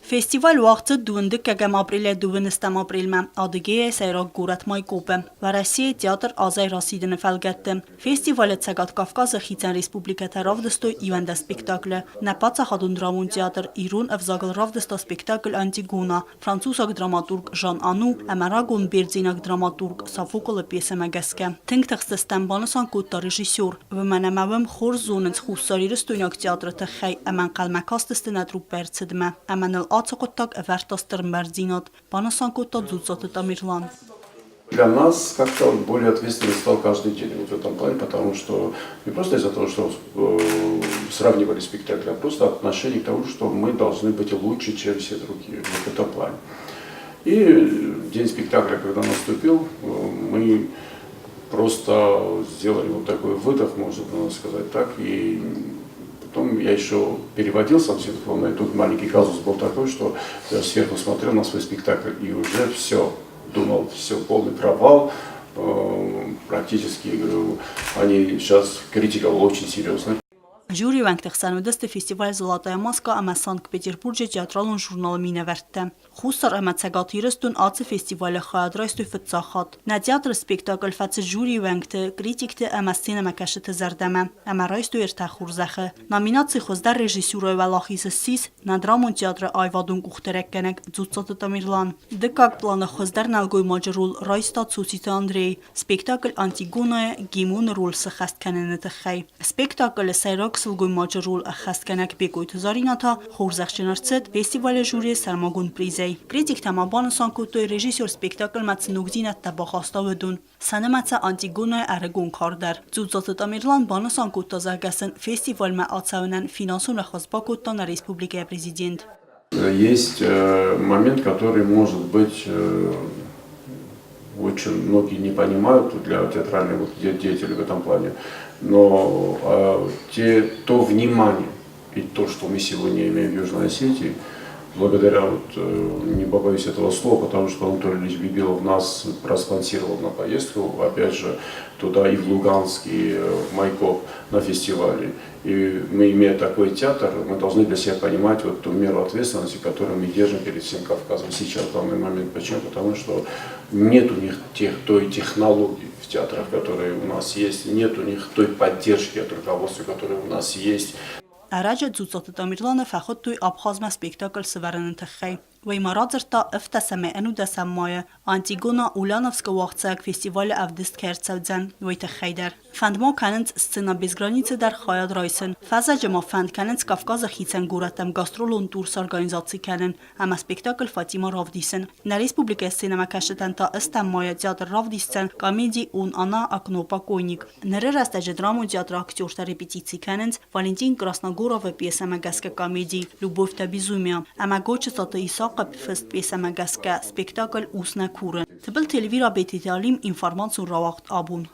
Фестиваль уагъд цыд дыууын дыккӕгӕм апрелӕй дыууын ӕстӕм апрелмӕ Адыгейӕйы сӕйраг горӕт Майкопы, Уӕрӕсейы театр азӕй расидыны фӕлгӕтты. Фестивалы Цӕгат Кавказы хицӕн республикӕтӕ равдыстой 11 спектаклы. Нӕ паддзахадон драмон театр ирон ӕвзагыл равдыста спектакль «Антигона», французаг драматург Жан Ану ӕмӕ рагон бердзенаг драматург Софоклы пьесӕмӕ гӕсгӕ. Тынг тыхстыстӕм, банысан кодта режиссер. Уымӕн ӕмӕ уым хорз зонынц хуссарирыстойнаг театры тыххӕй ӕмӕ ӕнхъӕлмӕ кастысты нӕ труппӕ ӕрцыдмӕ. Ӕмӕ ныл ацы хъуыддаг ӕвӕрдта стыр бӕрндзинад, банысан кодта Дзуццаты Тамерлан. Для нас как-то более ответственный стал каждый день вот в этом плане, потому что не просто из-за того, что сравнивали спектакли, а просто отношение к тому, что мы должны быть лучше, чем все другие вот в этом плане. И день спектакля, когда наступил, мы просто сделали вот такой выдох, можно сказать так, и потом я еще переводил сам синхронно, и тут маленький казус был такой, что я сверху смотрел на свой спектакль, и уже все, думал, все, полный провал, практически, говорю, они сейчас критика была очень серьезная. Жюри уӕнгты хсӕн уыдысты фестиваль «Золотая маска» ӕмӕ Санкт-Петербурджы театралон журналы минӕвӕрттӕ. Хуссар ӕмӕ Цӕгат Ирыстон ацы фестивалы хайад райстой фыццаг хатт. Нӕ театры спектакль фӕцыд жюрийы уӕнгты, критикты ӕмӕ сценӕмӕкӕсджыты зӕрдӕмӕ ӕмӕ райстой ӕртӕ хорзӕхы. Номинаци «Хуыздӕр режиссерӕй уӕлахиз» ссис нӕ драмон театры аивадон къухдарӕггӕнӕг Дзуццаты Тамерлан. Дыккаг планы хуыздӕр нӕлгоймаджы роль райста Цоциты Андрей. Спектакль «Антигона»-йы Гимоны роль сыххӕст кӕныны тыххӕй. Спектаклы сӕйраг сылгоймаджы роль ӕххӕстгӕнӕг Бекъойты Заринӕ та хорзӕхджын ӕрцыд фестивалы жюрийы сӕрмагонд призӕй. Критиктӕ ма банысан кодтой, режиссер спектаклмӕ цы ногдзинӕдтӕ бахаста, уыдон. Сӕ нымӕцы Антигонайы ӕрыгон кар дӕр. Дзудцаты Тамерлан банысан кодта, зӕгъгӕ сын фестивальмӕ ацӕуынӕн финансон ӕххуыс бакодта нӕ республикӕйы президент. Есть момент, который, может быть, очень многие не понимают для театральных вот деятелей в этом плане, но то внимание и то, что мы сегодня имеем в Южной Осетии, благодаря, вот, не побоюсь этого слова, потому что Анатолий Ильич Бибилов нас проспонсировал на поездку, опять же, туда и в Луганск, и в Майкоп на фестивале. И мы, имея такой театр, мы должны для себя понимать вот ту меру ответственности, которую мы держим перед всем Кавказом сейчас, в данный момент. Почему? Потому что нет у них той технологии в театрах, которые у нас есть, нет у них той поддержки от руководства, которая у нас есть. Ӕрӕджы Дзуццаты Тамерланы фӕхуыдтой Абхазмӕ спектакль сывӕрыны тыххӕй. Уый ма радзырдта ӕвддӕсӕмӕй ӕнудӕсӕм майы Антигона Ульяновскы уагъдцӕуӕг фестивалы ӕвдыст кӕй ӕрцӕудзӕн, уый тыххӕй дӕр. Фӕнд ма кӕнынц сцена без границы дӕр хайад райсын. Фӕззӕджы ма фӕнд кӕнынц Кавказы хицӕн горӕттӕм гастролон тур сорганизаци кӕнын ӕмӕ спектакль Фатима равдисын. Нӕ республикӕйы сценӕмӕкӕсджытӕн та ӕстӕм майы театр равдисдзӕн комеди «Он, она, окно, покойник». Ныры рӕстӕджы драмон театры актертӕ репетици кӕнынц Валентин Красногоровы пьесӕмӕ гӕсгӕ комеди «Любовь до безумия» ӕмӕ Гочыцаты Исахъы фыст пьесӕмӕ гӕсгӕ спектакль «Ус нӕ куры». Тыбылты Эльвира Бететы Алим информацион рауагъд абон.